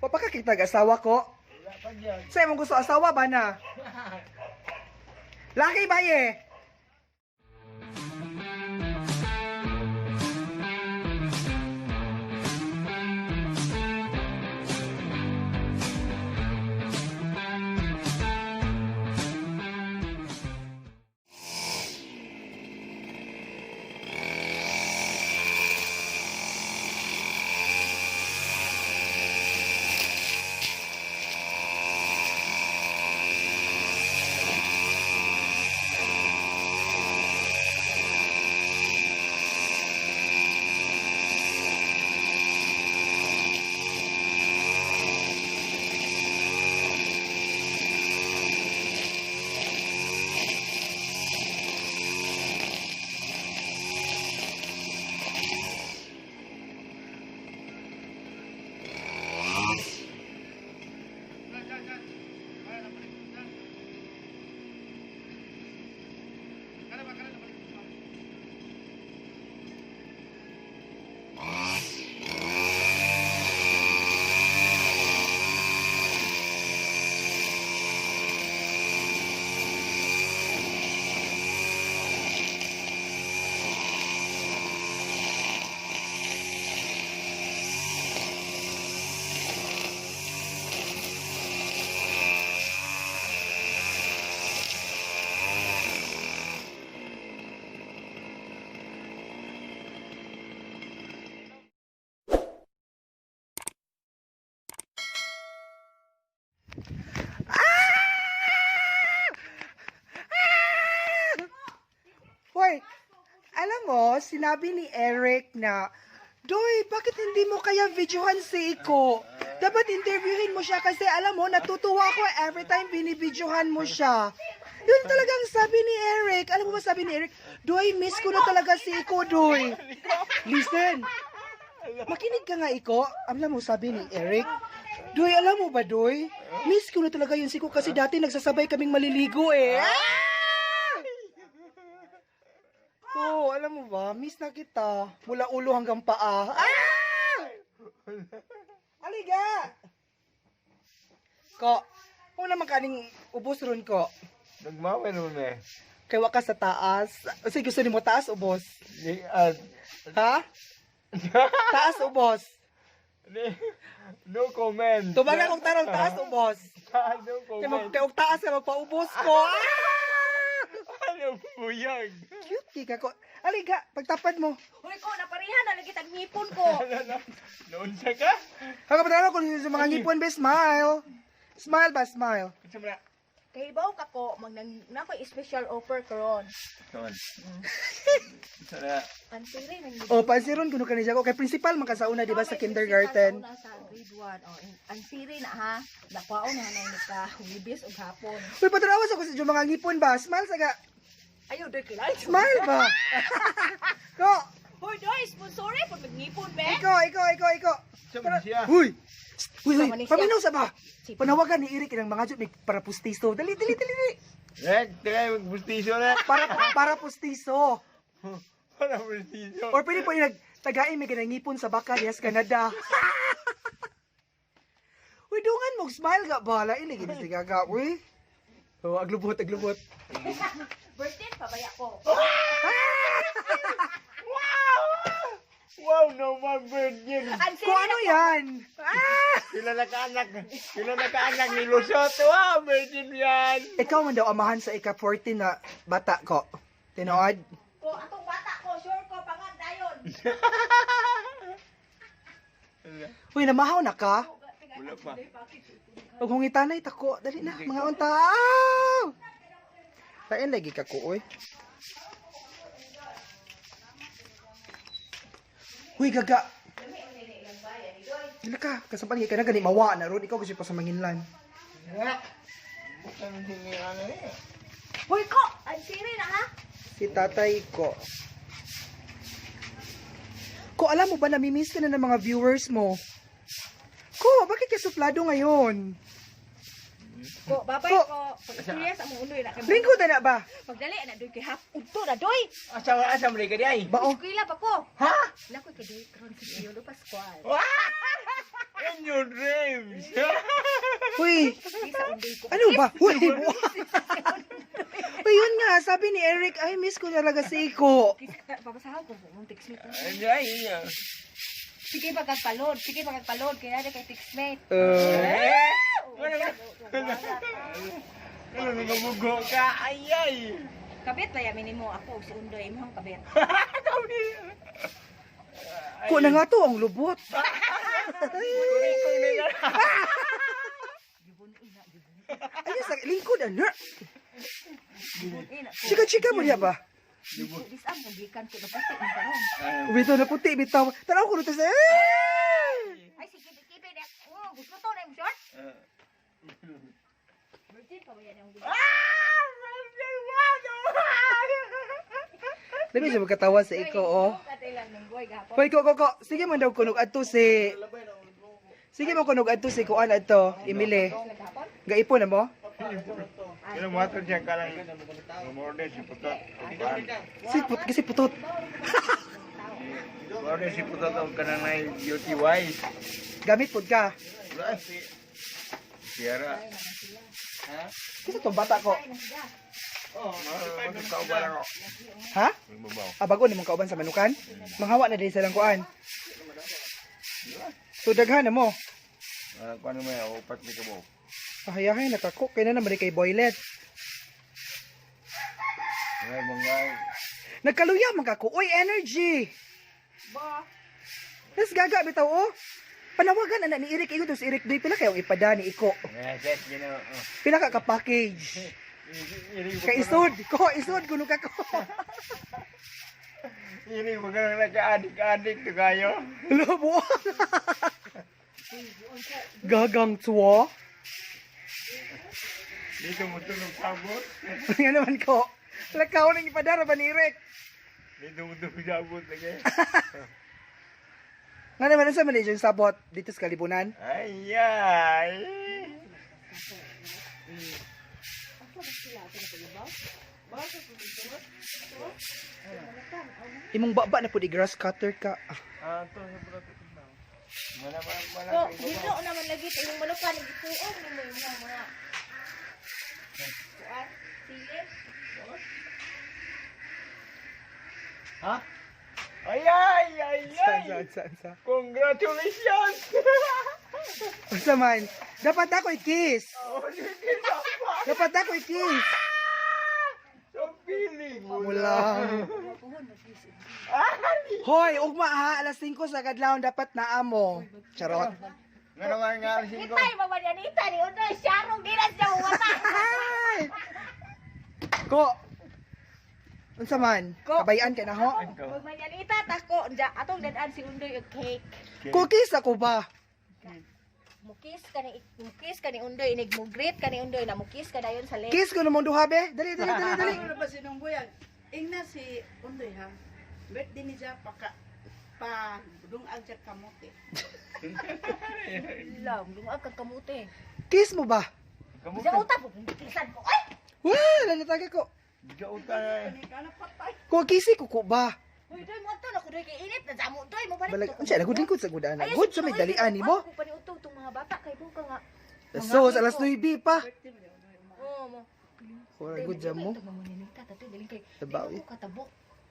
Wa pa ka kitag asawa ko. Wala pa dyan. Sa imong gusto asawa ba na? Laki ba ye? Hoy, alam mo, sinabi ni Eric na, "Doy, bakit hindi mo kaya videohan si Iko? Dapat interviewin mo siya kasi alam mo, natutuwa ako every time binibidyohan mo siya." Yun talagang sabi ni Eric. Alam mo ba sabi ni Eric? "Doy, miss ko na talaga si Iko, Doy." Listen. Makinig ka nga, Iko. Alam mo, sabi ni Eric, "Doy, alam mo ba, Doy? Miss ko na talaga yun si Iko kasi dati nagsasabay kaming maliligo eh." Ah! Oo, alam mo ba, miss na kita. Mula ulo hanggang paa. Ah! Aliga! Ko, kung naman kaning ubos ron ko. Nagmawin mo na eh. Kay wa ka sa taas. Sige, gusto nimo taas ubos? Di, ah, Ha? Taas ubos. di, no comment. Tumaga kong tarong taas ubos. Ah, no Kay mag comment. kay og taas ka magpaubos ko. Ah! Ano buyag? Cute kay ka ko. Aliga, pagtapad mo. Hoy ko, naparihan na lagi tag ngipon ko. Noon siya ka? Hanggang pa kung sa mga ngipon be smile. Smile ba, smile. Kasi mo na. Kay baw ka ko, mag na ko special offer karon. Noon. Sana. Pansiri nang Oh, pansiron kuno kani siya ko kay principal man ka sa una di ba sa kindergarten. Sa una sa grade 1. Oh, ansiri na ha. Dakwaon na na ni ka Huwebes ug hapon. Uy, patarawas ako sa inyong mga ngipon ba? Smile saga. Ayo doy kilay. Smile ba? Ko, Hoy doy, sponsore pud magnipon be. iko, iko, iko, iko. Siya man siya. Uy! Shh! Uy, uy, Sama ni siya. paminaw sa ba? Panawagan ni Eric ng mga jud may para pustiso. Dali, dali, dali, dali. Rek, teka, magpustiso na. Para pustiso. Para pustiso. Or pwede po yung nagtagain may ganang ngipon sa baka diya sa Canada. Uy, dungan mo smile ga ba? Lain lagi ni si Gaga, uy. Oh, aglubot, aglubot. Birthday pa baya ko. Wow, no man virgin. Ansiri Kung ano na ko. yan? Ah! Sila nakaanak. Sila nakaanak ni Lusot. Wow, virgin yan. Ikaw man daw amahan sa ika-14 na bata ko. Tinuod? Ko atong bata ko, sure ko pangan dayon. Uy, namahaw na ka? Wala pa. Huwag hungitanay, tako. Dali na, mga unta. Ah! Tain lagi ka ko, uy. Uy, gaga. Dili ka, kasampan ka na gani mawa na ron ikaw kasi pa sa manginlan. Hoy ko, ansiri na ha. Si tatay ko. Ko, alam mo ba, namimiss ka na ng mga viewers mo. Ko, bakit ka suplado ngayon? Ko, babay Ko. ko. Pag-experience among uloy na kay. Linggo na na ba? Pagdali na doy kay hap udto na doy. Asa, asa mo ka di ay? Bao. Eskwela pa ko. Ha? Nakoy kay doy karon si Yolo Pascual. In your dreams. Uy, Sa Undoy ko. ano ba? Uy, uy, yun nga, sabi ni Eric, ay, miss ko talaga si Iko. Papasahan ko mong text mate. Ay, ay, ay. Sige pagkagpalod, sige pagkagpalod kaya na kay text mate. Eh! Wala na. Ano nagamugo ka? Ay, ay. Kabit ba yamin nimo ako si Undoy imong kabit. Ko na nga to, ang lubot. Ay, sa lingkod, ano? Ina ko. Chika-chika mo niya ba? Disam ko gikan ko napati man karon. Bitaw na puti, bitaw. Tanaw ko nito sa... Eh! Ay sige kibi na. Oh, gusto to na imong short. Virgin pa ba yan ang gusto? Labi siya magkatawa sa Iko, oh. Katay lang ng boy gahapon. Hoy, ko, ko, ko. Sige man daw kunog adto si... Sige man kunog adto si Kuan adto, Emily. Gahapon. Gaipo na mo? Kaya mo ato siya ka lang. Umorder si Putot. Si put kasi putot. Umorder si Putot ang kanang na UTY. Gamit pud ka. Wala si Sierra. Kasi tong bata ko. Magkauban ako. Ha? Magbabaw. Ah, bago ni mong kauban sa manukan? Manghawa na din silang kuan. So daghan na mo. Ah, Paano may upat ni kabo? Ahayahay nakako kay na naman kay boylet. Ay, mga Nagkaluya man ka ko. Oy, energy. Ba. Nas gaga bitaw oh. Panawagan ana ni Eric ingon to si Eric doy pila kayong ipada ni Iko. Yes, you know. Pila ka ka package. Kay isod ko, isod kuno ka ko. Ini mo ka nang nagka-adik-adik to kayo. Lobo. Gagang tuwa. Dito mo tulog sabot. Nga naman ko. Lakaw ning ipadara ba ni Eric? Dito mo tulog sabot lagi. Nga naman sa man yung sabot dito sa kalibunan. Ay, ay. Imong baba na pud i-grass cutter ka. Ah, to sa putot. Wala wala wala. Ko, dito naman lagi ito yung manukan ituog nimo yung mga kuan, sili. Ha? Ay, ay, ay, Saan, ay. saan, saan, saan? Congratulations! Unsa man? Dapat ako i-kiss. Oh, sige na pa. Dapat ako i-kiss. So feeling mo Wala. Ay! Hoy, ugma ha, alas 5 sa kadlawon dapat naamo. Charot. Nga naman nga, singko. Itay mamanyanita ni Undoy, siyarong gilas siya mata. Ay! Ko. Unsa man? Ko. Kabayan ka na ho. Magmanyanita tako, ja atong dadaan si Undoy og cake. Ko kiss ako ba? Mukis ka ni Undoy inig mo greet ka ni Undoy na mukis ka dayon sa lips. Kiss ko namong duha be. Dali, dali, dali, dali. Ano ba sinunggoyan? Ingna si Undoy ha. Birthday ni siya paka pa dungag siya kamote. Lang, lungag kag kamote. Kiss mo ba? Kamu Sa utak mo kisan ko. Ay! Wah, lalataga ko. Gauta na eh. Ni kana patay. Ko kisi ko ko ba? Uy, doy mo ato na ko doy kay init na jamo doy mo balik. Balag, unsa na gud lingkod sa gudana. Good sa may dalian nimo. Ako paniudto tong mga bata kay buka nga. So, sa alas 9 pa. Oo mo. Ora good jam mo. Mamanyanita tato galing kay. Tabaw, Dili eh. ko katabok.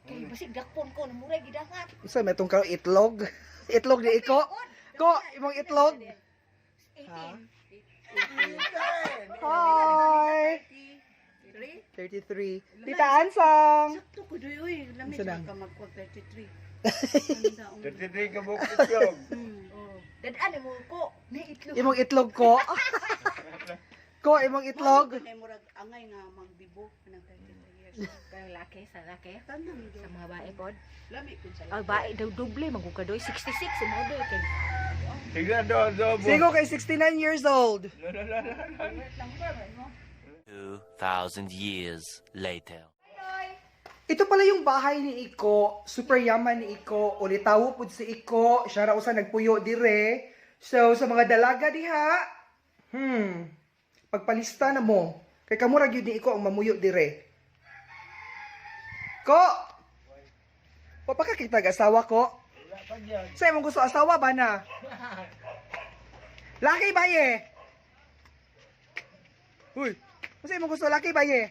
Kay basig dakpon ko namuray gidangat. Unsa may tong karon itlog? Itlog ni Iko. Ko, imong itlog. 18. Hi. 33. 33. Tita Ansang. Sakto ko doy uy, lami Isa siya lang. ka magkuha 33. Ang daong. 33 ka buok itlog. Dadaan mo ko. Ni itlog. Imong itlog ko. Ko, imong itlog. Kay murag angay nga magbibo ng 33 years. Kay laki sa laki. Tanan Sa do. mga bae pod. Lami kun sa Ang bae daw doble manggug ka doy 66 mo doy kay. Sige, do, do, bo. Sigo kay 69 years old. La, la, la, la, la. 2,000 years later. Ito pala yung bahay ni Iko. Super yaman ni Iko. Ulitawo pud si Iko. Siya ra usa nagpuyo dire. So, sa mga dalaga diha, pagpalista na mo. Kay kamo ra gyud ni Iko ang mamuyo dire. Ko! Wa pa ka kitag asawa ko. Wala pa dyan. Sa imong gusto asawa ba na? Laki ba ye? Uy, unsa imong gusto, laki ba ye?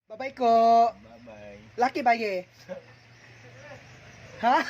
Bye-bye ko. Bye-bye. Lucky ba ye? Ha?